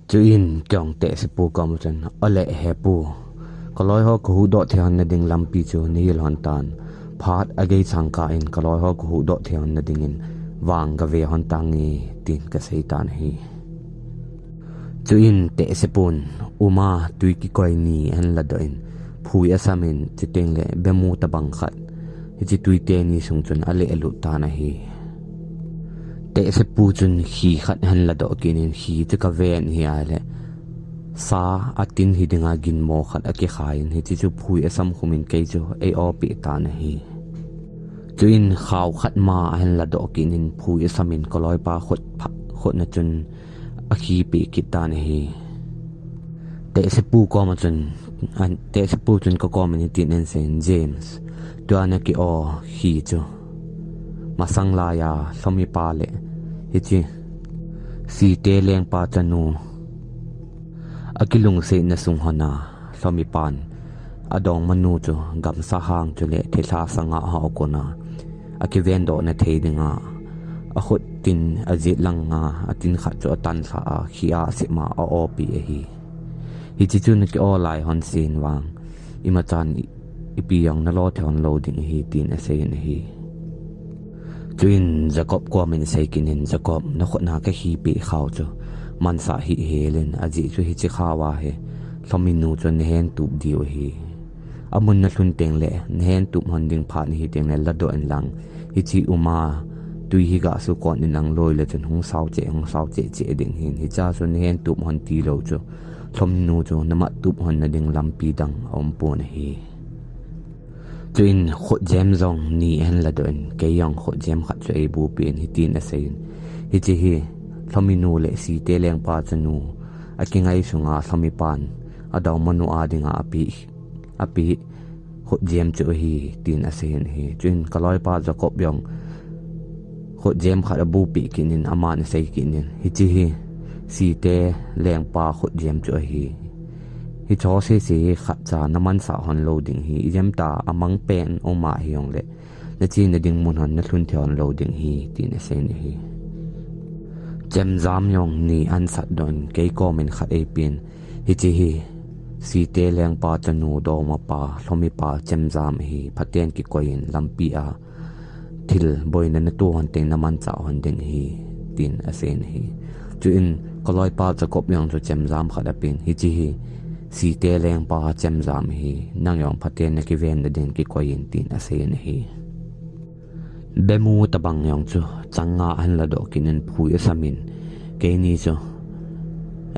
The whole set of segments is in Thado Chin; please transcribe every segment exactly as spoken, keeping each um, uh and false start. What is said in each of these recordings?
Chuin kei jong Tehsepu koma chun, "Ole hepu, kaloi ho kahuhdoh thei hon nading lampi chu nahil hon tan. Phat agei changkah in kaloi ho kahuhdoh thei hon nadingin vang kave hon tange," tin kasei tan ahi. Chuin Tehsepun uma tui kikoi ni ahin ladoh in, phui asamin, chuteng le bemu tabang khat hiche tui teni sung chun ale alut tan ahi. Tehsepu chun khi khat ahin ladoh kit in, khi chu kaven ahile sa atin hidinga ginmo khat akikhai in, hiche chu phui asam khum in kei chu eiopeh tan ahi. Chuin khao khat ma ahin ladoh kit in, phui asamin, kaloipa khut pha-, khut na chun akhipeh kit tan ahi. Tehsepu koma chun, an, Tehsepu chun kakomin hitin ahin seiyin, "James, tua naki-o khi chu masang laiya Lhomipa le hiche Site lengpa chanu akilungsetna sung hon a Lhomipan adongmanu chu gamsa hang chule thilha sanga ho kona akivendoh na thei dinga akhut tin ajet langa atin khat chu atanlha a, khi a sima aopeh ahi. Hiche chu naki-o lai hon sen vang imachan i, ipi jong nalo thei hon lou ding ahi," tin aseiyin ahi. Chuin Jacob komin asei kit in, "Jacob, nakhut na kakhipeh khao chu mansah hih hel in, ajeh chu hiche khao a hi Lhominu chu nahen tup diu ahi. Amun nalhun teng le, nahen tup hon ding phat nahi teng le, ladoh in lang. Hiche uma tui hi gah sukon in lang loi le chun hung sao cheh, hung sao cheh cheh ding ahin. Hichea chu nahen tup hon tilou chu, Lhominu chu namat tup hon nading lampi dang aumpon ahi." Chuin khutjem jong ni ahin ladoh in, kei jong khutjem khat chu eibupi in hitin aseiyin, "Hiche hi Lhominu le Site lengpa chanu akingai sunga Lhomipan adongmanu a dinga api, api khutjem chu ahi," tin aseiyin ahi. Chuin kaloipa Jacob jong khutjem khat abupi kit in, aman asei kit in, "Hiche hi Site lengpa khutjem chu ahi. Hiche sese hi khatcha namansah hon lou ding ahi. Ijemtia amang pen uma hijongle, nachena ding mun hon nalhun thei hon lou ding ahi," tin aseiyin ahi. Chemjam jong ni ahin satdoh in, kei komin khat eipen, "Hiche hi Site lengpa chanu dongmapa, Lhomipa chemjam ahi. Phaten kikoi in lampi a thil boina nato hon teng namanchah hon ding ahi," tin aseiyin ahi. Chuin kaloipa Jacob jong chu chemjam khat apen, "Hiche hi Site lengpa chemjam ahi. Nang jong phaten nakiven nading kikoi in," tin aseiyin ahi. Bemu tabang jong chu chang nga ahin ladoh kit in, phui asamin, keini chu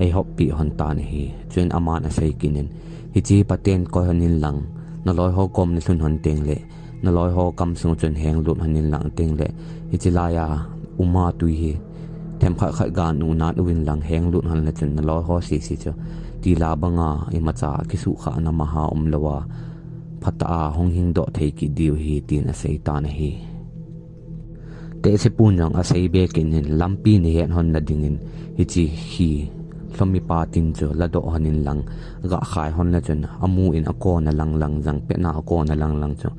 eihoppeh hon tan ahi. Chuin aman asei kit in, "Hiche phaten koi hon in lang, naloi ho kom nalhun hon teng le, naloi ho kamsung chun henglut hon in lang teng le, hiche laiya uma tui hi themkhat khat ga nuhnat uvin lang, henglut hon le chun naloi ho sese chu tila banga imacha kisuhkhahna maha umlouva phatah a hung hingdoh thei kit diu ahi," tin asei tan ahi. Tehsepun jong asei be kit in, "Lampi nahet hon nadingin hiche hi Lhomipa tin chu ladoh hon in lang, gah khai hon le chun amu in akona lang lang, jangpetna akona lang lang chu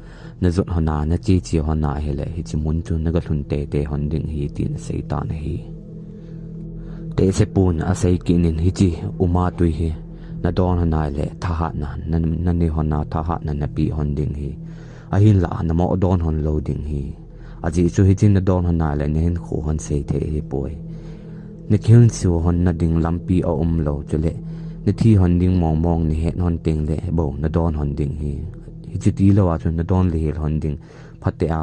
najot hon a, nache che hon a ahile, hiche mun chu nagalhun teitei hon ding ahi," tin asei tan ahi. Tehsepun asei kit in, "Hiche uma tui hi nadon hon a ahile, thahatna na, nanei hon a, thahatna napeh hon ding ahi. Ahinlah namo don hon lou ding ahi. Ajeh chu hiche nadon hon a ahile, nahinkho hon sei thei ahipoi. Nakihilsu hon nading lampi aumlou, chule nathi hon ding mong mong nahet hon teng le bou nadon hon ding ahi. Hiche tilouva chu nadon le hel hon ding, phatea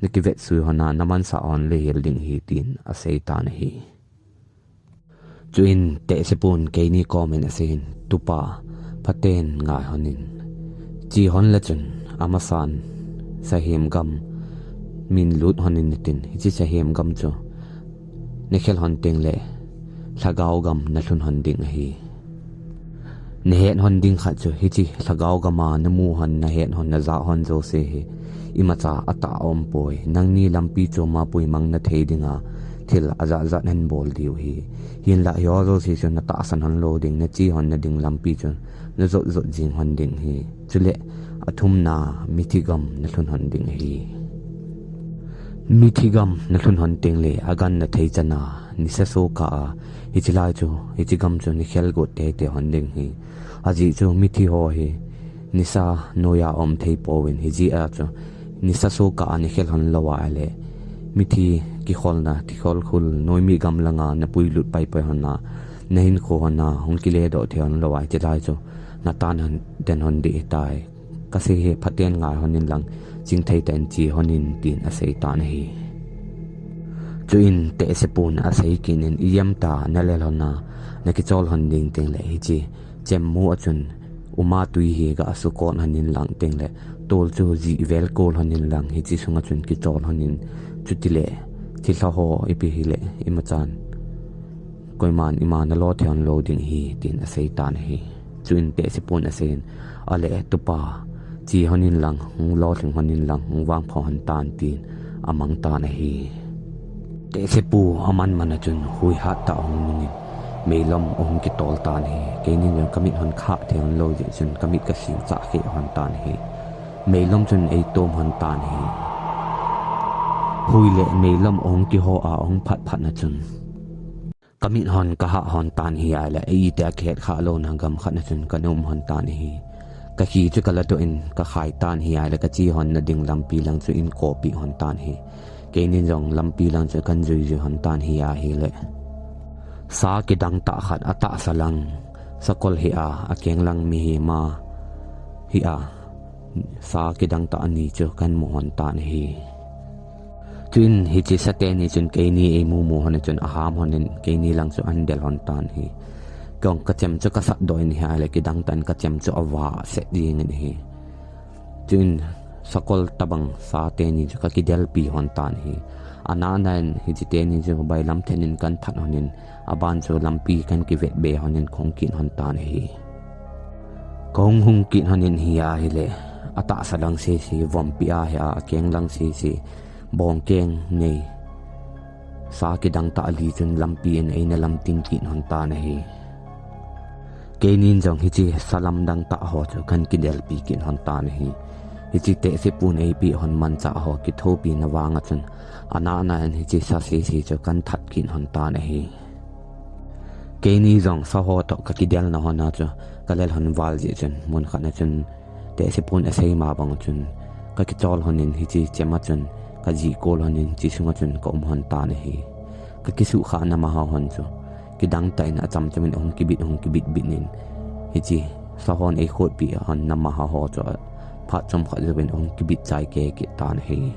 nakivetsui hon a, namansah hon le hel ding ahi," tin asei tan ahi. Chuin Tehsepun keini komin aseiyin, "Tupa, phaten ngai hon in. Che hon le chun amasan Sahem gam min lut hon in natin, hiche Sahem gam chu nakhel hon teng le Lhagao gam nalhun hon ding ahi. Nahet hon ding khat chu, hiche Lhagao gam a namu hon, nahet hon, najah hon jouse hi imacha atah aumpoi. Nangni lampi chom a puimang nathei dinga thil ajat jat nahin bol diu ahi. Hinlah hiho jouse chu natahsan hon lou ding, nache hon nading lampi chu najot jot jing hon ding ahi. Chule athumna mithi gam nalhun hon ding ahi. Mithi gam nalhun hon teng le agan nathei chan a nisa soh kah a, hiche lai chu, hiche gam chu ni khel got teitei hon ding ahi. Ajeh chu mithi ho hi nisa noiya um thei pouvin, hijeh a chu nisa soh kah a ni khel hon lou ahile, mithi kikholna, kikhol khul, noimi gam langa na puilut paipai hon a, na hinkho hon a hung kile doh thei hon lou a, hiche lai chu na tan hon, den hon ding ahitai. Kasei hi phaten ngai hon in lang, chingthei tah in che hon in, tin asei tan ahi. Chuin Tehsepun asei kit in, ijemtia na lel hon a, na kichol hon ding teng le hiche chemmu a chun uma tui hi ga sukon hon in lang teng le, tol chu jih vel kol hon in lang, hiche sunga chun kichol hon in, chutile thilha ho ipi hile imachan koiman ima na lo thei hon lou ding ahi, tin asei tan ahi. Chuin Tehsepun asei in, ale tupa, che hon in lang, hung lolhing hon in lang, hung vangpha hon tan, tin amang tan ahi. Tehsepu aman man a chun hui hat tah ahung nung in, meilom ahung kitol tan ahi. Keinin jong kamit hon khah thei hon lou jeh chun kamit kasing chah khe hon tan ahi. Meilom chun eitom hon tan ahi. Hui le meilom ahung kiho a ahung phat phat na chun kamit hon kahah hon tan ahi, ahile itia kihet khah louna gam khat na chun kana um hon tan ahi. Kakhi chu kala doh in kakhai tan ahi, ahile kache hon na ding lampi lang chu eikopi hon tan ahi. Keinin jong lampi lang chu kan jui jui hon tan ahi, ahile sa kidang tah khat, atahsa lang sakol hi a, akeng lang mihem a hi a, sa kidang tah ani chu kan mu hon tan ahi. Chuin hiche sa teni chun keini eimu mu hon a chun aham hon in keini lang chu ahin del hon tan ahi. Kei jong kachem chu kasat doh in ahile kidang tah in kachem chu avah set jeng in ahi. Chuin sakol tabang sa teni chu kakidelpi hon tan ahi. Ana ana in hiche teni chu bailam then in kan that hon in, aban chu lampi kan kivet be hon in kahung kit hon tan ahi. Kahung hung kit hon in ahile, atahsa lang sese vompi a hi a, akeng lang sese bongkeng nei sa kidang tah ali chun lampi in eina lamting kit hon tan ahi. Keinin jong hiche sa lamdang tah ho chu kan kidelpi kit hon tan ahi. Hiche Tehsepun eipeh hon manchah ho kithopi na vang a chun, ana ana in hiche sa sese chu kan that kit hon tan ahi. Keini jong sa ho toh kakidelna hon a chu kalel hon val jeh chun, mun khat na chun Tehsepun asei ma bang chun kakichol hon in hiche chem a chun kajih kol hon in hiche sunga chun kaum hon tan ahi. Kakisuhkhah na ma ho hon chu kidang tah in achamcham in ahung kibit, ahung kibit bit in hiche sa hon eikhotpi hon na ma ho chu phat chomkhat jouvin ahung kibit chai kei kit tan ahi.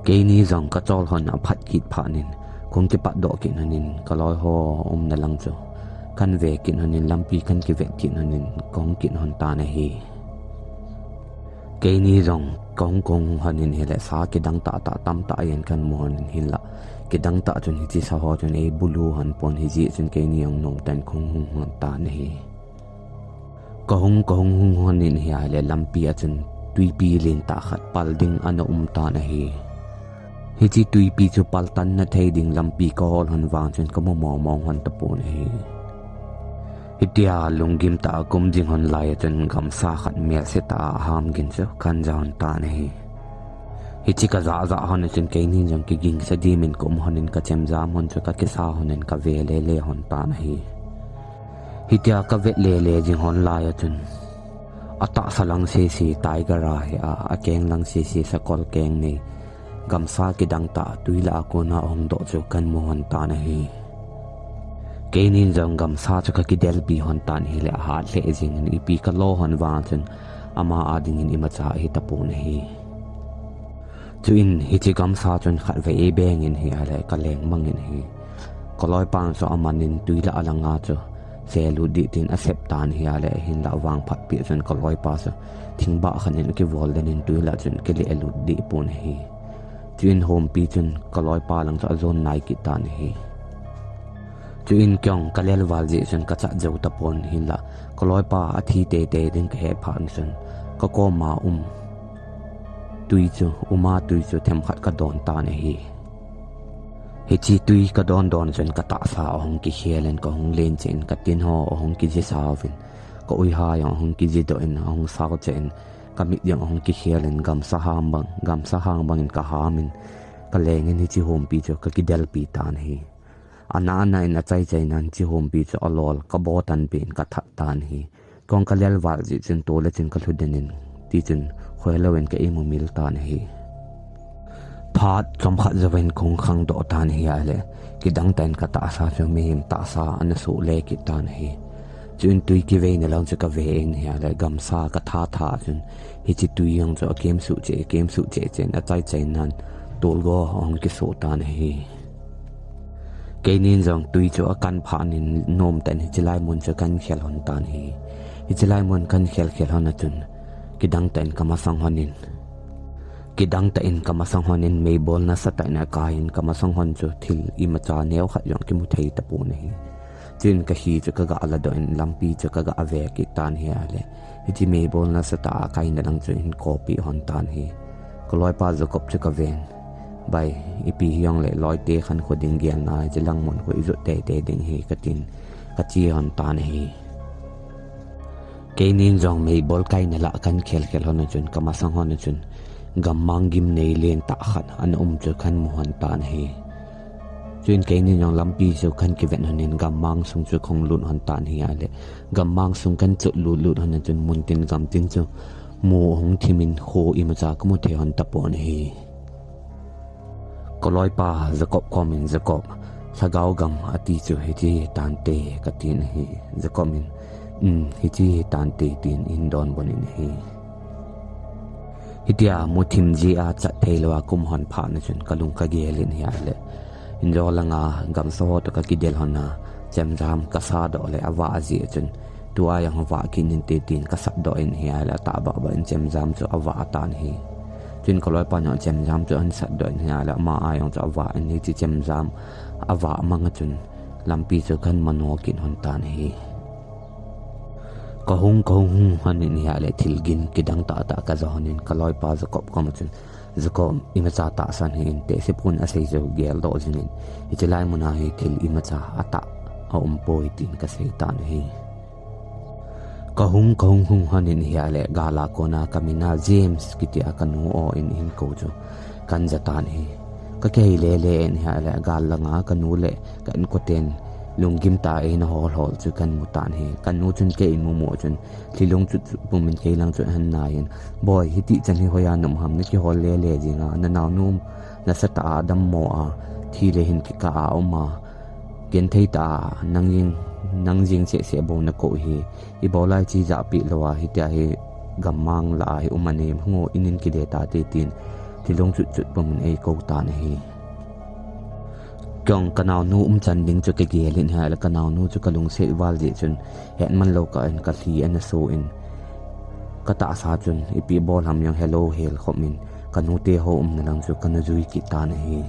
Keini jong kachol hon aphat kit phat in, kahung kipat doh kit hon in, kaloi ho umna lang chu kan ve kit hon in, lampi kan kivet kit hon in, kahung kit hon tan ahi. Keini jong kahung kahung hon in ahile sa kidang tah tah tamtah ahin kan mu hon in, hinlah kidang tah chun hiche sa ho chun eibulu hon pon, hijeh chun keini jong nomtah in kahung hung hon tan ahi. Kahung kahung hung hon in ahile lampi a chun twipi lentah khat pal ding ana um tan ahi. Hiche twipi chu paltan na thei ding lampi kahol hon vang chun kamu mong mong hon tapon ahi. Hitia lunggim tah a kaum jing hon lai a chun gamsa khat melse tah a aham gin chu kahin ja hon tan ahi. Hiche kajah jah hon a chun keinin jong kigingsa dimin kaum hon in kachem jam hon chu kakisa hon in kave lele hon tan ahi. Hitia kavet lele jing hon lai a chun, atahsa lang sese tiger a hi a, akeng lang sese sakol keng nei gamsa kidang tah twi lah a kona ahung doh chu kahin mu hon tan ahi. Keinin jong gamsa chu kakidelpi hon tan ahile ahat lheh jeng in, ipi kalo hon vang chun ama a dingin imacha ahi tapon ahi. Chuin hiche gamsa chun khatvei eibeng in ahile kaleng mang in ahi. Kaloipan chu aman in twi lah a langa chu selut ding tin asep tan ahile, hinlah vangphat peh chun kaloipa chu thingbah khat in akivol den in twi lah chun akilelut ding pon ahi. Chuin hompi chun kaloipa lang chu ajon nai kit tan ahi. Chuin kei jong kalel val jeh chun kachat jou tapon, hinlah kaloipa athi teitei ding kahet phat chun kakoma um twi chu, uma twi chu themkhat kadon tan ahi. Hiche twi kadon don chun katahsa ahung kikhel in, kahung len cheh in, katin ho ahung kijisa uvin, ka uiha jong ahung kiji doh in, ahung sao cheh in, kamit jong ahung kikhel in, gamsa hang bang, gamsa hang bangin kaham in, Ka lengin hiche humpi chu ka kidelpi tan ahi. Ana ana in achai chai nan hiche humpi chu alol ka bo tan pen ka that tan ahi. Kong ka lel val jeh chun tole chun ka lhu den in, ti chun khoi lo in ka imu mil tan ahi. Phat chomkhat jouvin kong khang doh tan ahi ale, kidang tah in ka tahsa chu mihem tahsa ana suh le kit tan ahi. Chuin tui kivei na lang chu ka ve in ahi ale, gamsa ka that that chun hiche tui jong chu akem suh cheh, akem suh cheh cheh in achai chai nan tolgo ahung kisuh tan ahi. Keinin jong tui chu akan phat in nom tah in hiche lai mun chu kan khel hon tan ahi. Hiche lai mun kan khel khel hon a chun kidang tah in ka masang hon in, kidang tah in ka masang hon in meibol nasatah in akai in ka masang hon chu thil imacha neo khat jong kimu thei tapon ahi. Chuin ka hi chu ka ga ladoh in lampi chu ka ga ve kit tan ahi ale, hiche meibol nasatah a akai na lang chu hin kopi hon tan ahi. Ka loipa Jacob chu ka ven. Bai, ipi hijong le loite khankho ding gelna hiche lang mun khu ijot teitei ding ahi ka tin ka che hon tan ahi. Keinin jong meibol kaina lah kan khel khel hon a chun ka masang hon a chun gammang gimnei lentah khat ana um chu kan mu hon tan ahi. Chuin keinin jong lampi chu kan kivet hon in gammang sung chu kong lut hon tan ahi ale, gammang sung kan chot lut lut hon a chun mun tin gam tin chu mu hung thim in kho imacha ka mu thei hon tapon ahi. Ka loipa Jacob kom in, Jacob, lhagao gam ati chu hiche hi tante ka tin ahi. Jacob in, um, hiche hi tante tin in donbut in ahi. Hitia muthim jeh a chat thei lou a ka um hon phat na chun ka lung ka gel in ahi ale, injo langa gamsa ho toh ka kidel hon a, chemjam ka sa doh le avah jeh chun tua jong avah kit inte tin ka sat doh in ahi ale, atah bah bah in chemjam chu avah tan ahi. Chuin ka loipan jong chemjam chu ahin sat doh in ahi ale, ama a jong chu avah in, hiche chemjam avah mang a chun lampi chu kan mano kit hon tan ahi. Ka hung, ka hung hung hon in ahi ale, thil gin kidang tah tah ka ja hon in ka loipa Jacob kom a chun, Jacob, imacha tahsan hih in, tehse pon asei chu geldoh jing in, hiche lai mun a hi thil imacha atah aumpoi tin ka sei tan ahi. Ka hung, ka hung hung hon in ahi ale, gal a kona ka min a James kiti a ka nu o in ahin kou chu kan ja tan ahi. Ka kihei lele in ahi ale, gal langa ka nu le ka inkoten lunggim tah a eina hol hol chu kan mu tan ahi. Ka nu chun kei eimu mu chun lhilung chut chut pum in kei lang chu ahin nai in, Boi, hiti chan hi hoiya na um ham, na kihol lele jing a, na naonu nasatah a dammo a, thi le hin kikah a um a, genthei tah a nang jeng, nang jeng cheh cheh bou na kou hi, ibola hiche jahpeh lou a hitia hi gammang lah a hi um a nei, hung o, in in kile tate tin lhilung chut chut pum in eikou tan ahi. Kei jong ka naonu umchan ding chu ka gel in ahi ale, ka naonu chu ka lungset val jeh chun hetman lou kah in ka lhi ana so in, ka tahsa chun ipi bol ham jong helou hel khop in ka nute ho umna lang chu kana jui kit tan ahi.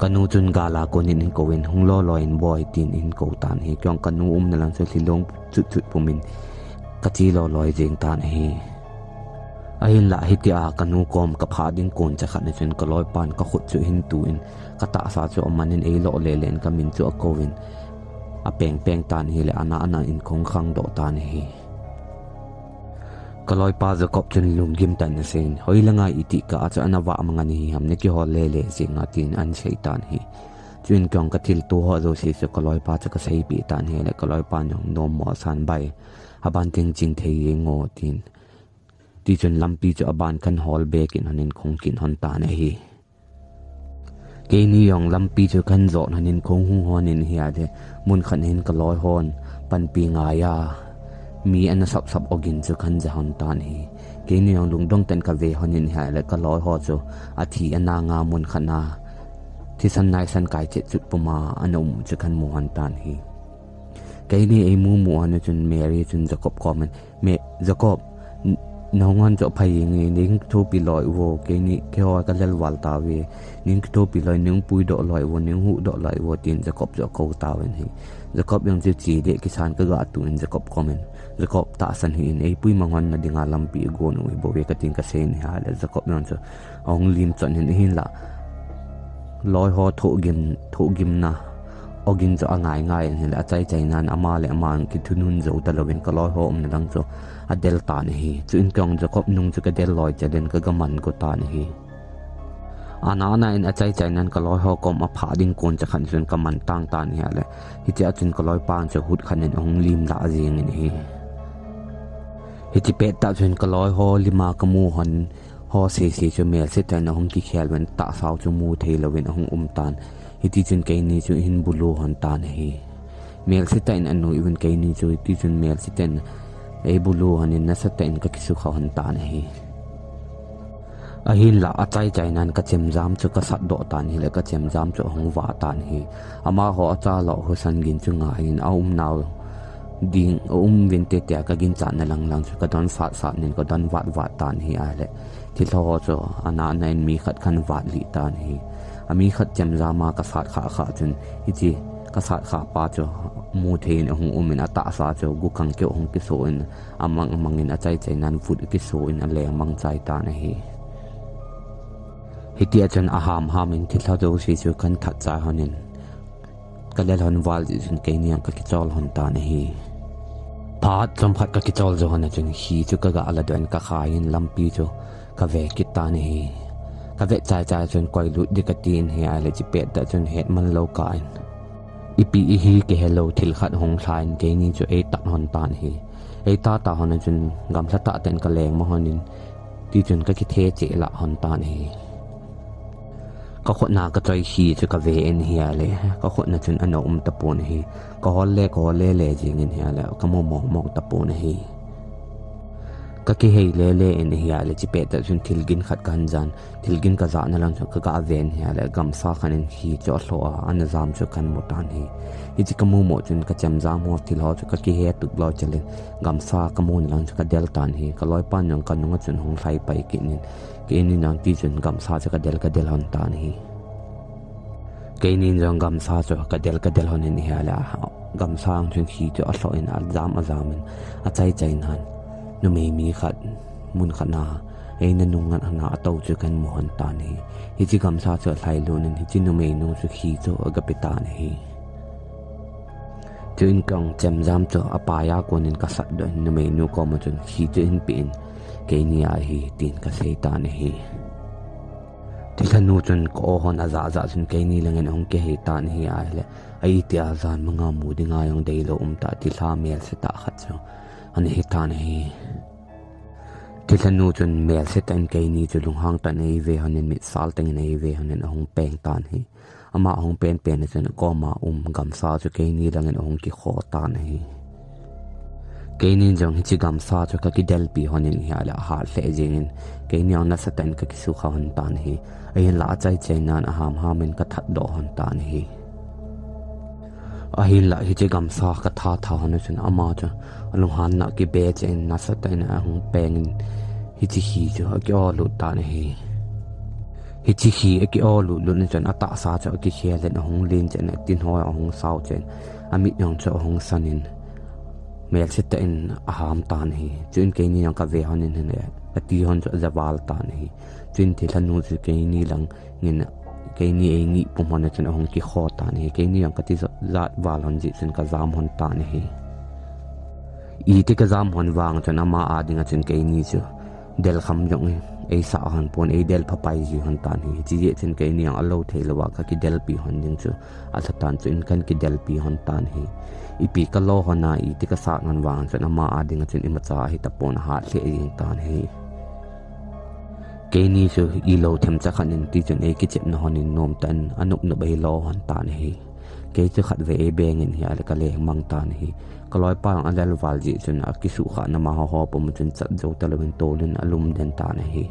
Ka nu chun gal a kon in ahin kou in, hung loi loi in Boi tin ahin kou tan ahi. Kei jong ka nu umna lang chu lhilung chut chut pum in ka che loi loi jeng tan ahi. Ahinlah hitia ka nu kom ka phah ding kon cha khat na chun ka loipan ka khut chu ahin tu in, ka tahsa chu aman in eilo lele in ka min chu akou in, apeng peng tan ahi le, ana ana in kong khang doh tan ahi. Ka loipa Jacob chun lunggim tah in asei in, hoi langa iti kah a chu ana vah mang a nahi ham, na kihol lele jing a tin ahin sei tan ahi. Chuin kei jong ka thilto ho jouse chu ka loipa chu ka seipeh tan ahi le, ka loipan jong nommo asan, Bai, aban teng ching thei jeng o tin. Tichun lampi chu aban kan hol be kit hon in kong kit hon tan ahi. Keini jong lampi chu kan jot hon in kong hung hon in ahi ale, mun khat hin ka loi hon panpi ngai a mi ana sap sap ogin chu kan ja hon tan ahi. Keini jong lungdong tah in ka ve hon in ahi ale, ka loi ho chu athi ana nga mun khat a thisan naisan kai chet chut pum a ana um chu kan mu hon tan ahi. Keini eimu mu hon a chun Mary chun Jacob kom in, Me, Jacob, n-, nahung hon chu aphai jenge, nei hung kithopi loi uvo, keini keiho ka lel val tauve, nei hung kithopi loi, nei hung puidoh loi uvo, nei hung huhdoh loi uvo, tin Jacob chu akou tauvin ahi. Jacob jong chu che le kisan ka ga tu in Jacob kom in, Jacob, tahsan hih in, eipui mang hon na dinga lampi igon u hibouve ka tin ka sei in ahi le, Jacob jong chu ahung lim chon in, ahinlah loi ho thohgim, thohgimna ogin chu angai ngai in ahile, achai chai nan ama le ama kithunun jou talou in ka loi ho umna lang chu adel tan ahi. Chuin kei jong Jacob nung chu ka del loi chel in ka ga man go tan ahi. Ana ana in achai chai nan ka loi ho kom a pha ding kon cha khan chun ka man tang tan hi ale. Hitia chun ka loi pa chu hut khan in ahung lim la jing in hi. Hiti pet ta chun ka loi ho lima ka mu hon ho sei sei chu mel se tan ahung ki khel ven ta sau chu mu thei lo vin ahung um tan. Hiti chun keini chu hin bulu hon tan hi. Mel se tan anu i vin keini chu hiti chun mel se tan ei bulu hon in nasa tan ka kisu kha hon tan hi. Ahinla achai chai nan ka chemjam chu ka sat doh tan hi le ka chemjam chu ahung va tan hi. Ama ho acha lo ho san gin chu nga in a um nau ding a um vin te tia ka gin chan na lang lang chu ka don sat sat nin ka don vat vat tan hi a le. Thilha ho chu ana ana in mi khat khan vat li tan hi. A mi khat chemjam a ka sat kha kha chun hichi ka sat kha pa chu mu thei in ahung um in ata sa chu gu kang keu hung kiso in amang amang in achai chai nan vut kiso in a leng mang chai tan ahi. Hitia chun aham ham in thilha do si chu kan that chai hon in ka lel hon val ji chun keini ang ka kichol hon tan ahi. Phat chom khat ka kichol jo hon a chun hi chu ka ga la don ka khai in lampi chu ka ve kit tan ahi. Ka ve chai chai chun koi lut di ka tin hi ai le chi pet da chun het man lo ka in. Ipi ihi ke hello thil khat hong thlain keini chu ei tat hon tan hi. Ei ta ta hon chun gamla ta ten ka leng ma hon in ti chun ka kithe che la hon tan hi. Ka khut na ka choi hi chu ka ve en hi a le ka khut na chun ano um ta pon hi. Ka hol le ka hol le le jing in hi a le ka mo mo mo ta pon hi. Ka kihei le le en hi a le chi pet ta chun thil gin khat kan jan. Thil gin ka zahna lang chu ka ga ven hi a le gamsa khan in hi chu a hlo a, ana jam chu kan mu tan hi. Hichi ka mu mo chun ka chemjam ho thil ho chu ka kihe tup lo chalin gamsa ka mu na lang chu ka del tan hi. Ka loi pan jong ka nunga chun hung hlai pai kit nin. Keini nang ti chun gamsa chu ka del ka del hon tan hi. Keini jong gamsa chu ka del ka del hon in hi a le gamsa ang chun hi chu a hlo in a jam a jam in achai chai nan. Numei mi khat mun khat na ei na nung ngat hana a to chu kan mu hon tan hi. Hichi gamsa chu a hlai lu nin hichi numei nu chu hi chu a ga pe tan hi. Chu in kong chemjam chu a pa ya kon in ka sat do numei nu kom a chun hi chu in pe in keini a hi tin ka sei tan hi. Thilha nu chun ka o hon a za za chun keini lang in hung ke hei tan hi a le a i ti a jan manga mu ding a jong dei lo um ta thilha mel se ta khat chu an hi tan hi. Thilha nu chun mel se ta in keini chu lunghang tan ei ve hon in mit sal teng in ei ve hon in ahung peng tan hi. Ama ahung pen pen a chun a kom a um gamsa chu keini lang in ahung ki kho tan hi. Keini jong hichi gamsa chu ka ki del pi hon in hi a le a hat hle jing in keini ang nasa ta in ka kisu kha hon tan hi. Ahinla achai chai nan aham ham in ka that do hon tan hi. Ahinla hichi gamsa ka tha tha hon chun ama chu a lunghan na ki be che in nasa ta in ahung peng in hichi hi chu a ki o lut tan hi. Hichi hi a ki o lut lut ni chun a ta sa chu a ki khel in ahung lin che in a tin ho ahung sau che in a mit jong chu ahung san in mel se ta in aham tan hi. Chu in keini jong ka ve hon in hin le a ti hon chu a ja val tan hi. Chu in thilha nu chu keini lang ngin keini ei ni pum hon a chun ahung ki kho tan hi. Keini jong ka ti zat val hon ji chun ka jam hon tan hi. I ti ka jam hon vang chun ama a ding a chun keini chu del kham jong ei sa hon pon ei del pha pai ji hon tan hi. Chi je chun keini jong a lo thei lo va ka ki del pi hon ding chu a sa tan chu in kan ki del pi hon tan hi. Ipi ka lo hon a i ti ka sa hon vang chun ama a ding a chun i ma cha hi ta pon a hat hle jing tan hi. Keini chu i lo them cha khan in ti chun ei kichep na hon in nom tan a nup nup ei lo hon tan hi. Kei chu khat ve ei beng in hi a le ka leng mang tan hi. Ka loi pa a lel val ji chun a kisu kha na ma ho ho pum chun chat jo ta lo in tol in a lum den tan hi.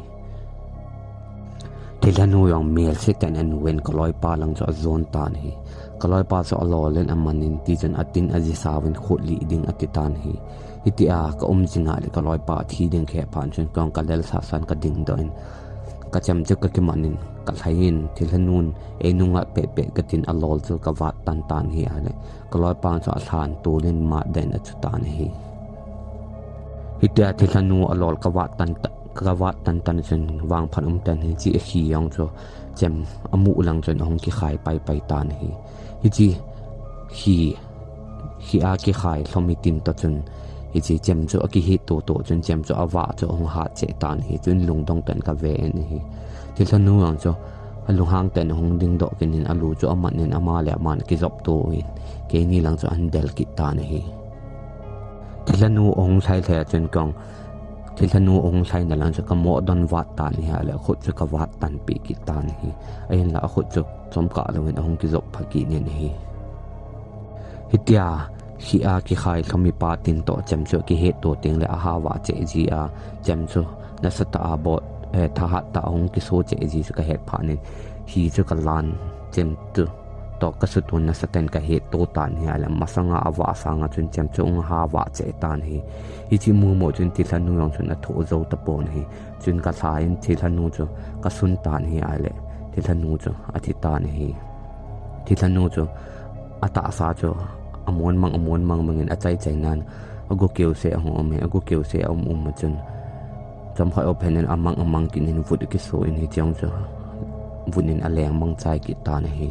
Thilha nu jong mel se tan a nu in ka loi pa lang chu a jon tan hi. Ka loi pa chu a lo len a man in ti chun a tin a ji sa vin khut li ding a ti tan hi. Hiti a ka um jing a le ka loi pa thi ding khe phan chun kong ka lel sa san ka ding do in ka chem chu ka ki man in ka hlai in thilha nun ei nunga pe pe ka tin a lol chu ka vat tan tan hi a le ka loi pa chu a hlan tu len ma den a chu tan hi. Hiti a thilha nu a lol ka vat tan ta- ka vat tan tan chun vang phan um tan hi chi a khi jong chu chem a mu lang chun a hung ki khai pai pai tan hi. Hichi khi khi a ki khai hlom hi tin to chun hichi chem chu a ki hi to to chun chem chu a va chu a hung hat che tan hi chun lungdong tan ka ve en hi. Thilha nu ang chu alunghang tah in ahung dingdoh kit in, alu chu amat in, ama le aman akijop to in, keini lang chu ahin del kit tan ahi. Thilhanu ahung lhai lhai a chun kong, thilhanu ahung lhaina lang chu kamoh don vat tan ahile, akhut chu kavat tanpeh kit tan ahi. Ahinla akhut chu chomkah louvin ahung kijop pha kit in ahi. Hitia khi a kikhai lhomipa tin toh chem chu akihet to teng le aha vah cheh ji a, chem chu nasatah a bol, eh, thahat tah a hung kiso cheh ji chu kahet phat in, khi chu kalan, chem chu toh kasutun nasatah in kahet to tan ahile, masanga avah sanga chun chem chu hung aha vah cheh tan ahi. Hiche mu mo chun thilhanu jong chun athoh jou tapon ahi. Chun kalha in thilhanu chu kasun tan ahile, thilhanu chu athi tan ahi. Thilhanu chu atahsa chu amun mang, amun mang mang in achai chai nan, agu keu se ahung um in, agu keu se aum um a chun, chomkhat jou phat in amang amang kit in vut akiso in, hiche jong chu vut in aleng mang chai kit tan ahi.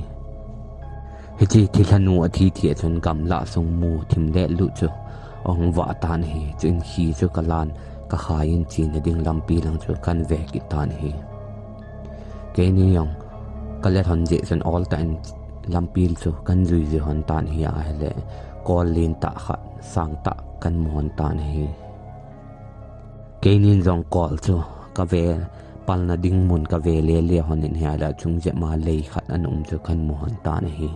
Hiche thilhanu athi thi a chun gamlah sung mu thim le lut chu ahung vah tan ahi. Chun khi chu kalan, kakhai in chena ding lampi lang chu kahin ve kit tan ahi. Keini jong kale lhon jeh chun ol tah in lampi chu kahin jui jui lhon tan ahi, ahile kol lentah khat, sangtah kahin mu lhon tan ahi. Keinin jong kol chu kave palna ding mun kave le le lhon in ahile, achung jep ma lei khat ana um chu kahin mu lhon tan ahi.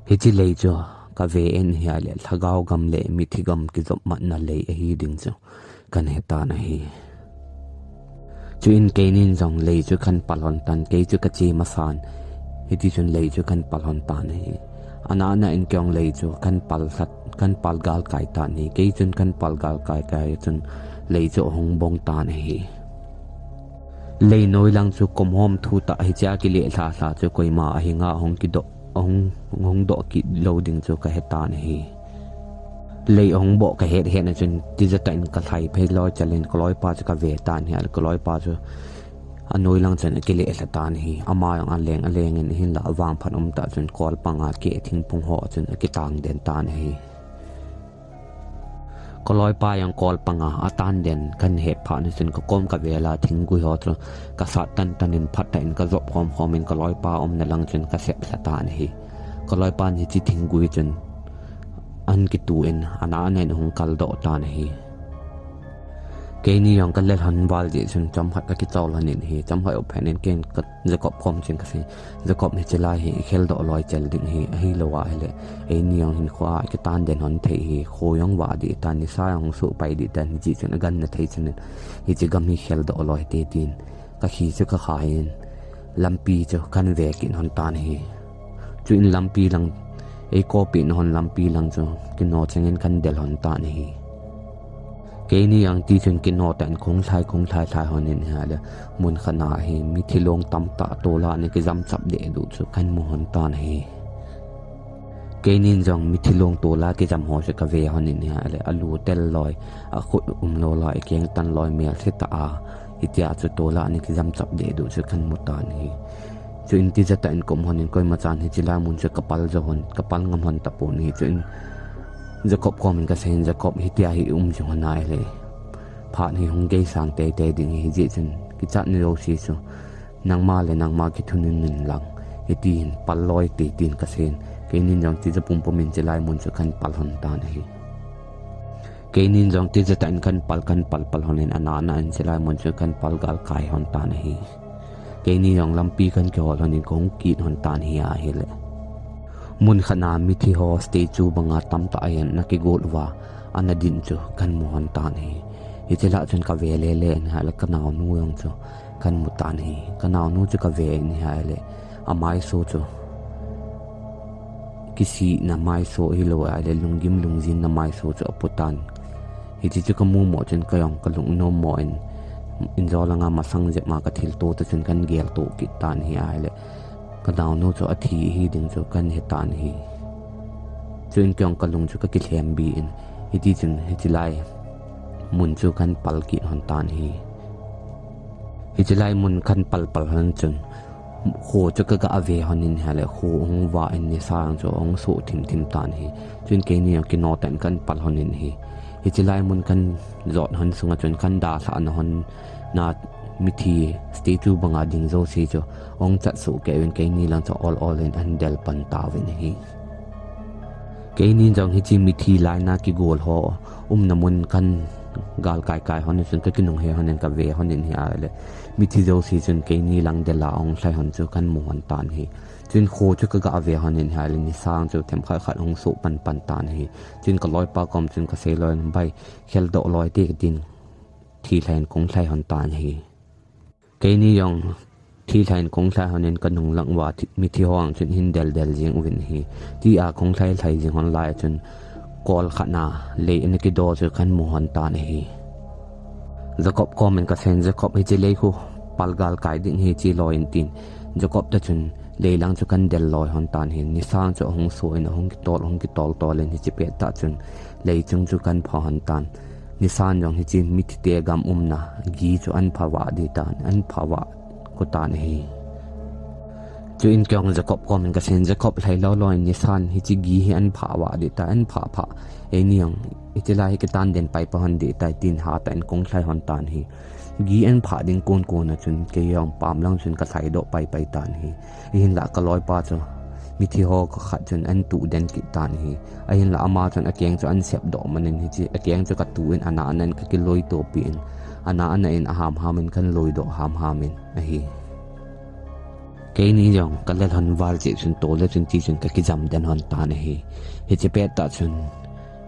Hiche lei chu kave in ahile, lhagao gam le mithi gam kijop matna lei ahi ding chu kahin he tan ahi. Chuin keinin jong lei chu kahin pal lhon tan, kei chu kache masan, hiti chun lei chu kahin pal lhon tan ahi. Ana ana in kei jong lei chu kahin pal lhat, kahin pal gal kai tan ahi. Kei chun kahin pal gal kai kai chun lei chu ahung bong tan ahi. Lei noi lang chu kom hom thu tah hiche a kile lha lha chu koima ahinga ahung kidoh, ahung, ahung doh kit lou ding chu kahe tan ahi. Lei ahung boh kahet het na chun tija tah in kalhai phei loi chal in kaloipa chu kave tan ahile, kaloipa chu anoi lang chun akile lha tan ahi. Ama jong aleng aleng in, hinlah vangphat um tah chun kol panga keh thingphung ho chun akitang den tan ahi. Kaloipa jong kol panga atan den kahin het phat na chun kakom kavel a thinggui ho chu kasat tan tan in phatah in kajop khom khom in kaloipa umna lang chun kasep lha tan ahi. Kaloipan hiche thinggui chun ahin kitu in ana ana in ahung kal doh tan ahi. Keini jong kale lhon val jeh chun chomkhat kakichol lhon in ahi. Chomkhat jou phat in ken ka Jacob kom chun kasei, Jacob, hiche lai hi ikhel doh loi chal ding ahi, ahilou ahile eini jong hinkho a kitan den lhon thei ahi, kho jong vah dih tan, nisa jong suh pai dih tan, hiche chun aganna thei chan in hiche gam hi khel doh loi te tin, kakhi chu kakhai in lampi chu kahin ve kit lhon tan ahi. Chuin lampi lang, eikopeh na lhon lampi lang chu kino cheng in kahin del lhon tan ahi. Keini jong ti chun kino tah in kahung lhai, kahung lhai lhai lhon in ahile, mun khat na hi mithi long tamtah tola ana kijam chap deh duh chu kahin mu lhon tan ahi. Keinin jong mithi long tola kijam ho chu kave lhon in ahile, alu tel loi, akhut um lou loi, akeng tan loi, melse tah a, hitia chu tola ana kijam chap deh duh chu kahin mu tan ahi. Chuin tija tah in kaum lhon in koima chan hiche lai mun chu kapal jou lhon, kapal ngam lhon tapon ahi. Chuin Jacob kom in kasei in, Jacob, hitia hi i um jing lhon ahile, phat hi hung geisang teitei ding ahi, hijeh chun kichatna jouse chu nangma le nangma kithunun in lang, hitin pal loi te tin kasei in, keinin jong tija pumpum in hiche lai mun chu kahin pal lhon tan ahi. Keinin jong tija tah in kahin pal, kahin pal pal lhon in ana ana in hiche lai mun chu kahin pal gal kai lhon tan ahi. Keini jong lampi kahin kihol lhon in kahung kit lhon tan ahi ahile, mun khat na mithi ho statue banga tamtah ahin ana kigol uva ana din chu kahin mu lhon tan ahi. Hiche lah chun kave le le in ahile kanaonu jong chu kahin mu tan ahi. Kanaonu chu kave in ahile, amaiso chu kisihna maiso ahilou ahile lunggim lungjinna maiso chu apu tan. Hiche chu kamu mo chun kei jong kalung nom mo in, injo langa masang jep ma kathilto ta chun kahin gelto kit tan ahi ahile, kanaonu chu athi ahi ding chu kahin he tan ahi. Chuin kei jong kalung chu kakilhem be in, hiti chun hiche lai mun chu kahin pal kit lhon tan ahi. Hiche lai mun kahin pal pal lhon chun, kho chu kaga ve lhon in ahile, kho hung vah in nisa jong chu hung soh thim thim tan ahi. Chuin keini jong kino tah in kahin pal lhon in ahi. Hiche lai mun kahin jot lhon sunga chun kahin dalhah na lhon na mithi statue banga ding jouse chu ahung chat soh kei uvin keini lang chu ol ol in ahin del pan tauvin ahi. Keini jong hiche mithi laina kigol ho umna mun kahin gal kai kai hon chun ka kinung he hon in ka ve hon in ahile, mithi jouse chun keini lang del a ahung lhai hon chu kahin mu hon tan ahi. Chun kho chu ka ga ve hon in ahile, nisang chu themkhat khat ahung soh pan pan tan ahi. Chun ka loipa kom chun ka sei loi in, "Bai, khel doh loi te," ka tin, "Thi lhai in kong lhai hon tan ahi." Keini jong thi lhai in kong lhai hon in ka nung lang uva thi-, mithi ho ang chun ahin del del jing uvin ahi. Tia kong lhai lhai jing hon lai chun kol khat na lei in kido chu kahin mu hon tan ahi. Jacob kom in ka sei in, "Jacob, hiche lei khu pal gal kai ding ahi," che loi in tin, Jacob toh chun lei lang chu kahin del loi hon tan ahi. Nisang chu ahung soh in ahung kitol, ahung kitol tol in hiche pet tah chun lei chung chu kahin pha hon tan. Nisan jong hiche mithi te gam umna gi chu ahin pha vah ding tan, ahin pha vah kit tan ahi. Chuin kei jong Jacob kom in ka sei in, "Jacob, lhai lou lou in nisan hiche gi hi ahin pha vah ding tan, ahin pha pha. Eini jong hiche lai hi kitan den pai pha hon ding tai," tin hatah in kong lhai hon tan ahi. Gi ahin pha ding kon kon a chun kei jong pam lang chun ka lhai doh pai pai tan ahi. Ahinlah ka loipa chu mithi ho khat chun ahin tu den kit tan ahi. Ahinlah ama chun akeng chu ahin sep doh man in hiche akeng chu ka tu in ana ana in ka kiloi topi in, ana ana in aham ham in kahin loi doh ham ham in ahi. Keini jong ka lel hon val jeh chun tole chun ti chun ka kijam den hon tan ahi. Hiche pet tah chun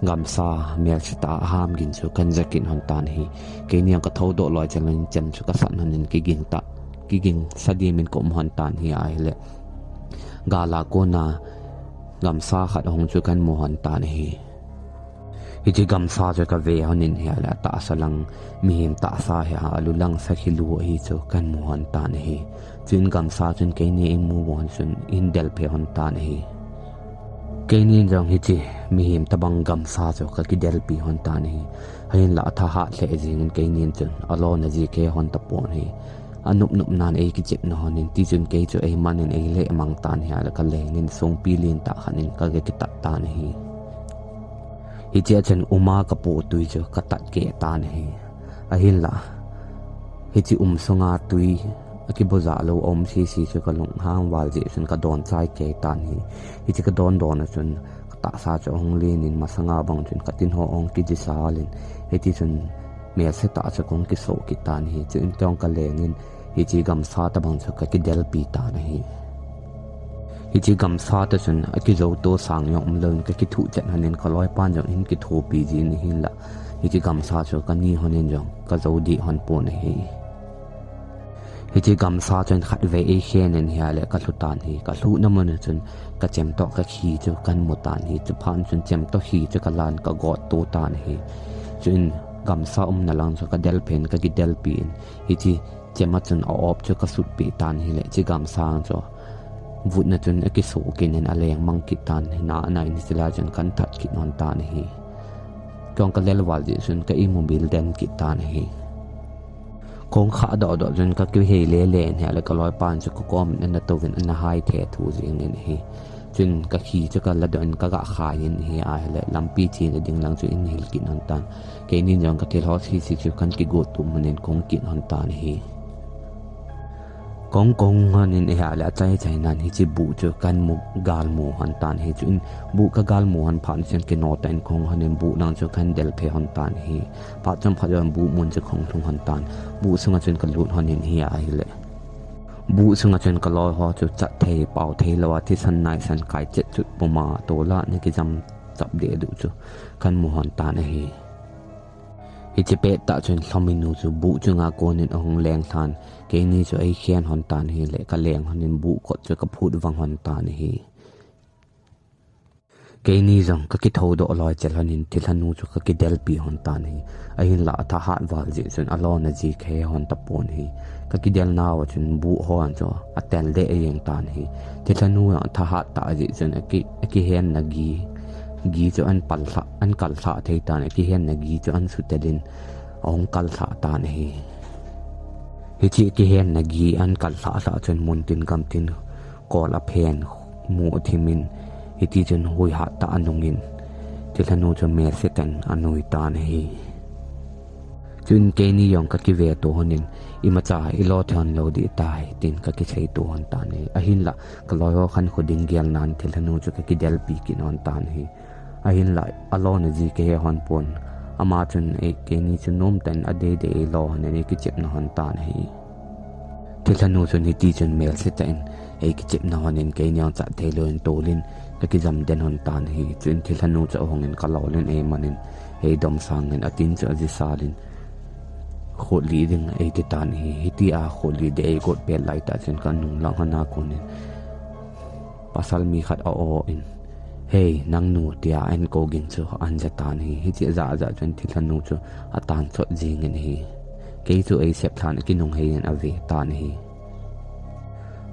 gamsa melse tah a aham gin chu kahin ja kit hon tan ahi. Keini jong ka thou doh loi chel in chem chu ka san hon in kigin tah, kigin sa dim in ka um hon tan ahi. Ahile gal a kon a gamsa khat ahung chu kahin mu hon tan ahi. Hiche gamsa chu ka ve hon in ahile, atahsa lang mihem tahsa ahi a, alu lang sakhi lu ahi chu kahin mu hon tan ahi. Chuin gamsa chun keini in mu hon chun ahin del phe hon tan ahi. Keini in jong hiche mihem tabang gamsa chu ka kidelpi hon tan ahi. Ahinlah athahat lheh jing in keini in chun alona ji kei hon tapon ahi. Anop nop nan ei kichep na hon in ti chun kei chu ei man in ei leh mang tan ahi a, le ka leng in songpi lien tah khat in ka ga kitat tan ahi. Hiche a chun um a ka poh tui chu ka tat keh tan ahi. Ahinlah hiche um sunga tui akibu ja lou a um sisi chu ka lunghang val jeh chun ka don chai kei tan ahi. Hiche ka don don a chun ka tahsa chu ahung len in masanga bang chun ka tin ho ahung kijisal in, hiti chun melse tah chu kong kisoh kit tan ahi. Chuin kei jong ka leng in hiche gamsa tabang chu ka kidelpi tan ahi. Hiche gamsa tah chun akijou to sang jong umlou in ka kithuh chet hon in ka loipan jong ahin kithopi jin ahinlah hiche gamsa chu ka ni hon in jong ka jou dih hon pon ahi. Hiche gamsa chun khatvei ei khen in ahile ka lhu tan ahi. Ka lhuhna mun a chun ka chem toh ka khi chu kahin mu tan ahi. Chuphat chun chem toh khi chu ka lan ka got to tan ahi. Chuin gamsa umna lang chu ka del phen ka kidelpi in hiche chem a chun a op chu ka sutpeh tan ahile hiche gamsa chu vutna chun akisoh kit in aleng mang kit tan ahi. Ana ana in hiche lai chun kahin that kit hon tan ahi. Kei jong ka lel val jeh chun ka imu bil den kit tan ahi. Kong khah doh doh chun ka kihei le le in ahile ka loipan chu ka kom in ana tou in ana hai the thu jing in ahi. Chun ka khi chu ka la doh in ka ga khai in ahi ahile lampi chena ding lang chu ahin hil kit hon tan. Keini in jong ka thil ho sisi chu kahin kigot tum hon in kong kit hon tan ahi. Kong kong hon in ahile achai chai nan hiche buh chu kahin mu gal mu hon tan ahi. Chuin buh ka gal mu hon phat chun kino tah in kong hon in buh lang chu kahin del phe hon tan ahi. Phat chomkhat jong buh mun chu kong lhung hon tan. Buh sunga chun ka lut hon in ahi ahile buh sunga chun ka loi ho chu chat thei pao thei lou a thisan naisan kai chet chut puma tola na kijam chap deh duh chu kahin mu hon tan ahi. Hiche pet tah chun Lhominu chu buh chunga kon in ahung leng lhan, keini chu ei khen hon tan ahile ka leng hon in buh kot chu ka phut vang hon tan ahi. Keini jong ka kithou doh loi chel hon in thilhanu chu ka kidelpi hon tan ahi. Ahinlah athahat val jeh chun alona ji ka he hon tapon ahi. Ka kidel nau a chun buh ho an chu atel deh jeng tan ahi. Thilhanu jong athahat tah jeh chun aki, akihen na gi, gi chu ahin pal lhah, ahin kal lhah thei tan, akihen na gi chu ahin sutel in ahung kal lhah tan ahi. Hiche akihen na gi ahin kal lhah lhah chun muntin gamtin kol aphen mu athim in, hiti chun huihat tah anung in, thilhanu chu melse tah in anui tan ahi. Chuin keini jong ka kive to honin, imacha i lo thei hon lou ding tai, tin ka kisei to hon tan ahi. Ahinlah, ka loi ho khankho ding gel nan thilhanu chu ka kidelpi kit hon tan ahi. Ahinlah, a lona ji ka he hon pon. Ama chun ei, keini chu nom tah in a deidei ei lo hon in ei kichepna hon tan ahi. Thilhanu chun hiti chun melse tah in ei kichepna hon in keini jong chat thei lou in tolin ka kijam den hon tan ahi. Chuin thilhanu chu ahung in ka lo len ei man in ei dom sang in a tin chu a ji sal in, "Khut li ding," ei ti tan ahi. Hitia khut li ding ei got pet lai tah chun ka nung lang hon a kon in pasal mi khat a o in, "Hei, nang nu," tia an ko ging chu an ja tan ahi. Hichi a ja a ja chun thilhanu chu a tan chot jing in ahi. Kei chu ei sep lhan a kinung hei in a ve tan ahi.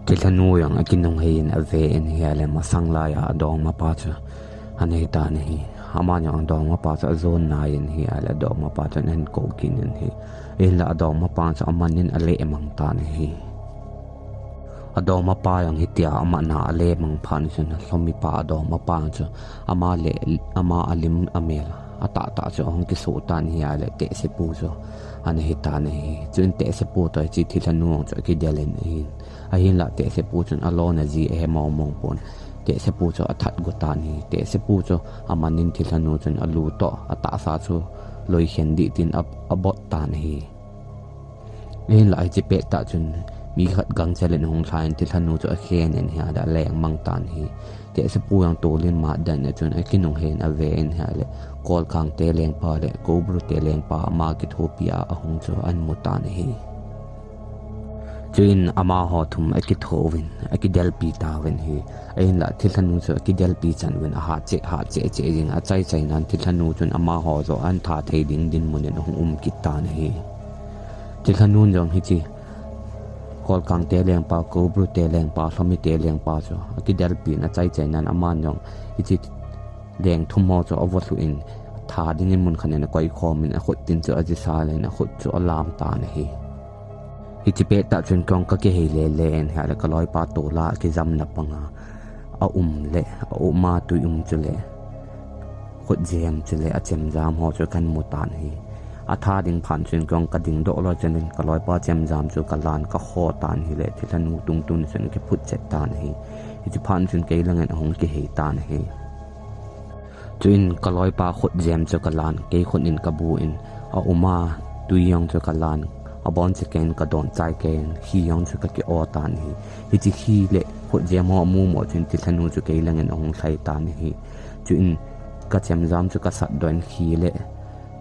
Thilhanu jong a kinung hei in a ve in ahile masang lai a a dongmapa chu an hei tan ahi. Aman jong a dongmapa chu a jon nai in ahile a dongmapa chun an ko kit in ahi. Ahinlah a dongmapa chu a man in a leh mang tan ahi. A dongmapa jong hitia a man a a leh mang phat chun a lhomipa a dongmapa chu ama le, ama a lim a mel a tah tah chu a hung kiso tan ahile tehsepu chu an hei tan ahi. Chuin tehsepu toh hichi thilhanu jong chu a kidel in ahin. Ahinlah tehsepu chun a lona ji a he mong mong pon. Tehsepu chu a that gu tan ahi. Tehsepu chu a man in thilhanu chun a lu toh a tahsa chu loi khen ding tin a, a bot tan ahi. Ahinlah hichi pet tah chun mi khat gangchel in a hung lha in thilhanu chu a khen in ahile a leng mang tan ahi. Tehsepu jong tolin mat dan a chun a kinung hei in a ve in ahile Kolkang te lengpa le Kobru te lengpa ama kithopi a a hung chu an mu tan ahi. Chuin amaho thum a kitho uvin, a kidelpi tauvin ahi. Ahinlah thilhanu chu a kidelpi chan uvin a hat cheh, hat cheh cheh jing a, chai chai nan thilhanu chun amaho joh an that thei ding dinmun in a hung um kit tan ahi. Thilhanu jong hichi Kolkang te lengpa, Kobru te lengpa, Lhomi te lengpa chu a kidelpi in a chai chai nan aman jong hichi leng thum ho chu a vot lhu in that ding in mun khat in a koi khom in a khut tin chu a ji sal in a khut chu a lam tan ahi. Hichi pet tah chun kong ka kihei le le in ahile ka loipa tola a kijamna panga a um le a um a tui um chu le khut jem chu le a chemjam ho chu kan mu tan ahi. A that ding phat chun kong ka ding doh loi chun ka loipa chemjam chu ka lan ka kho tan ahile thilhanu tungtun chun ka phut chet tan ahi. Hichi phat chun kei lang in a hung kihei tan ahi. Chuin ka loipa khut jem chu ka lan, kei khut in ka bu in, a um a tui jong chu ka lan, a bon chu ken ka don chai ken, khi jong chu ka ki o tan ahi. Hichi khi le khut jem ho a mu mo chun thilhanu chu kei lang in a hung lhai tan ahi. Chuin ka chemjam chu ka sat doh in khi le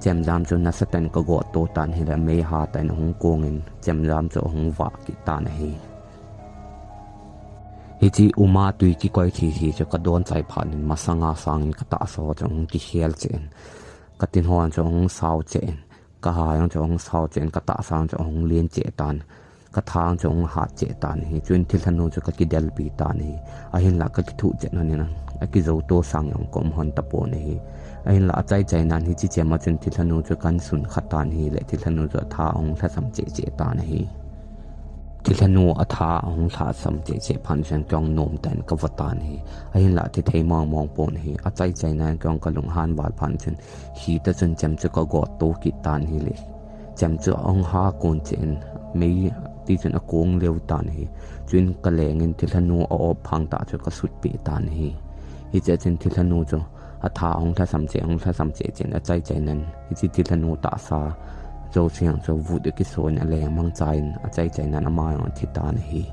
chemjam chu nasa tah in ka got to tan ahile mei ha tah in a hung kong in chemjam chu a hung vah kit tan ahi. Hichi um a tui kikoi thi thi chu ka don chai phat in masanga sang in ka tahsa ho chu a hung kikhel cheh in, ka tin ho chu a hung sao cheh in, ka ha jong chu a hung sao cheh in, ka tahsa jong chu a hung len cheh tan, ka tha jong chu a hung hat cheh tan ahi. Chuin thilhanu chu ka kidelpi tan ahi. Ahinlah ka kithuh chet hon in a kijo to sang jong ka um hon tapon ahi. Ahinlah a chai chai nan hichi chem a chun thilhanu chu kan sun kha tan ahile thilhanu chu a tha a hung lhasam cheh cheh tan ahi. Thilhanu a tha a hung lhasam cheh cheh phat chun kong nom tah in ka va tan ahi. Ahinlah thi thei mong mong pon ahi. A chai chai nan kong ka lunghan val phat chun khi tah chun chem chu ka got to kit tan ahile chem chu a hung ha kon cheh in mei ti chun a kong leu tan ahi. Chuin ka leng in thilhanu a op phang tah chu ka sut peh tan ahi. Hichea chun thilhanu chu a tha a hung lhasam cheh, a hung lhasam cheh cheh in a chai chai nan hichi thilhanu tahsa jouse jong chu vut a kiso in a leng mang cha in a chai chai nan ama jong a thi tan ahi.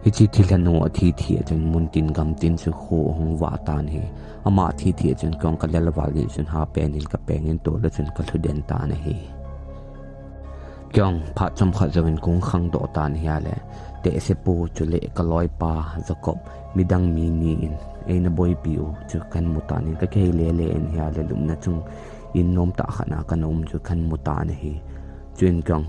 Hichi thilhanu a thi thi a chun mun tin gam tin chu kho a hung vah tan ahi. Ama thi thi a chun kong ka lel val jeh chun ha pen in ka peng in tol a chun ka lhu den tan ahi. Kong phat chomkhat jouvin kong khang doh tan ahile tehsepu chule ka loipa Jacob midang mi ni in eina boipi u chu kan mu tan ahi. Ka kihei le le in ahile lupna chung in nom tah khat na kan um chu kan mu tan ahi. Chuin kong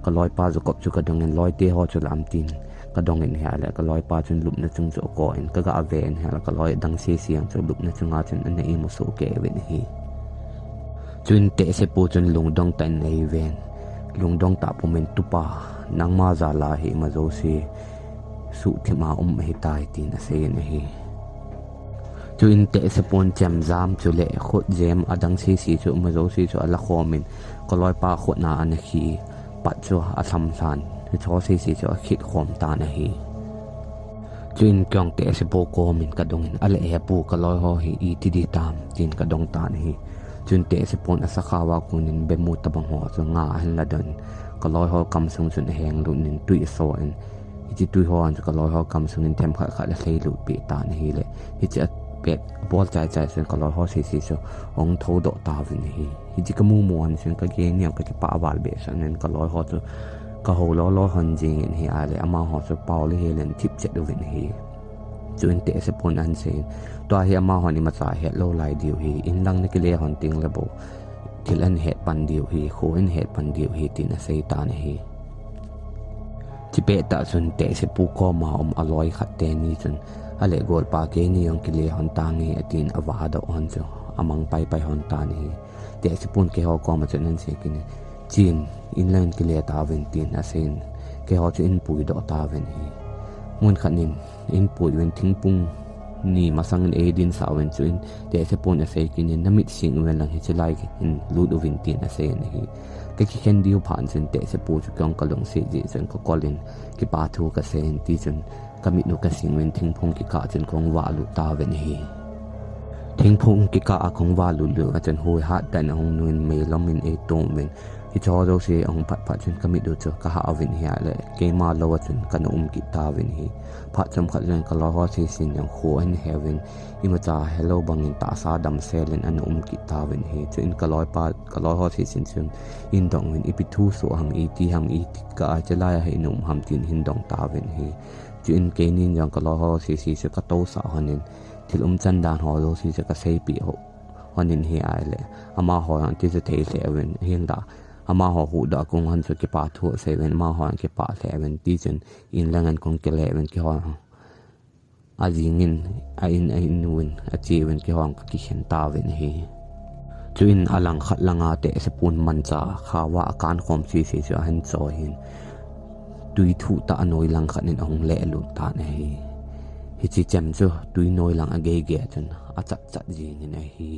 ka loipa Jacob chu ka dong in loite ho chu lam tin ka dong in ahile ka loipa chun lupna chung chu a ko in ka ga ve in ahile ka loi dang sese jong chu lupna chunga chun ana imu soh kei uvin ahi. Chuin tehsepu chun lungdong tah in ei ven, lungdong tah pum in, "Tupa, nangma jal a hi ima jouse suhthip a um ahitai," tin a sei in ahi. Chuin Tehsepun chemjam chule khutjem adang sisi chu majouse chu ala khomin, kaloipa khutna ana khi pat chu asamsan, hicho sisi chu akhit khom tan ahi. Chuin keiin Tehsepu komin kadongin, "Ale hepu, kaloiho hi iti ding ham?" tin kadong tan ahi. Chuin Tehsepun asakhaova konin bemu tabang ho chu nga ahin ladon, kaloiho kamsung chun ahenglut in tui asoh in, hiche tuiho chu kaloiho kamsungin themkhat khat alhailut peh tan ahile, hiche apet abol chaichai chun kaloiho sisi chu ahung thoudoh tauvin ahi. Hiche kamu mu hon chun kagel in kakipah val behseh in kaloiho chu kahou lolo hon jingin ahile amaho chu pao le hel in thip chet uvin ahi. Chuin Tehsepun ahin seiyin, "Tua hi amahon imacha ahet lou lai diu ahi, inlang nakile hon tengle bou thil ahin het pan diu ahi, kho ahin het pan diu ahi," tin asei tan ahi. Chupet tah chun Tehsepu koma um aloi khat teni chun, "Ale golpa, keini jong kile hon tange," atin avadoh hon chu amang paipai hon tan ahi. Tehsepun keiho koma chun ahin sei kit in, "Chen, inlang in kile tauvin," tin aseiyin, keiho chu ahin puidoh tauvin ahi. Mun khat in ahin pui uvin, thingphung ni masangin eidinsah uvin, chuin Tehsepun asei kit in, "Namit sing uvin lang hiche lai in lut uvin," tin aseiyin ahi. Kakikhen diu phat chun Tehsepu chu keiin kalungset jeh chun kakolin kipa thu kaseiyin, tichun kamit u kasing uvin thingphung kikah chun kahung vahlut tauvin ahi. Thingphung kikah a kahung vahlut lut a chun huihat tah in ahung nungin meilom in eitom uvin, hicheho jouse ahung phat phat chun kamit u chu kahah uvin ahile keima lou a chun kana um kit tauvin ahi. Phat chomkhat chun kaloiho sisin jong kho ahin he uvin, imacha helou bangin tahsa damsel in ana um kit tauvin ahi. Chuin kaloipa, kaloiho sisin chun ahin dong uvin, "Ipi thu soh ham, iti ham, iti kah a hiche lai a hi na um ham?" tin ahin dong tauvin ahi. Chuin keinin jong kaloiho sisi chu katousah honin, thil umchan dan ho jouse chu kaseipeh ho, honin ahile, amaho jong tichu thei lheh uvin, ahinla amaho huhdoh a kon hon chu kipa thu asei uvin, amaho jong kipah lheh uvin, tichun inlang in kahung kile uvin, keiho ajingin, a in, a in uvin ache uvin, keiho kakikhen tauvin ahi. Chuin alangkhat langa Tehsepun mancha khaova akankhom sisi chu ahin choiyin, tui thuh tah a noilang khat in ahung lehlut tan ahi. Hiche chem chu tui noilang ageigei a chun achatchat jingin ahi.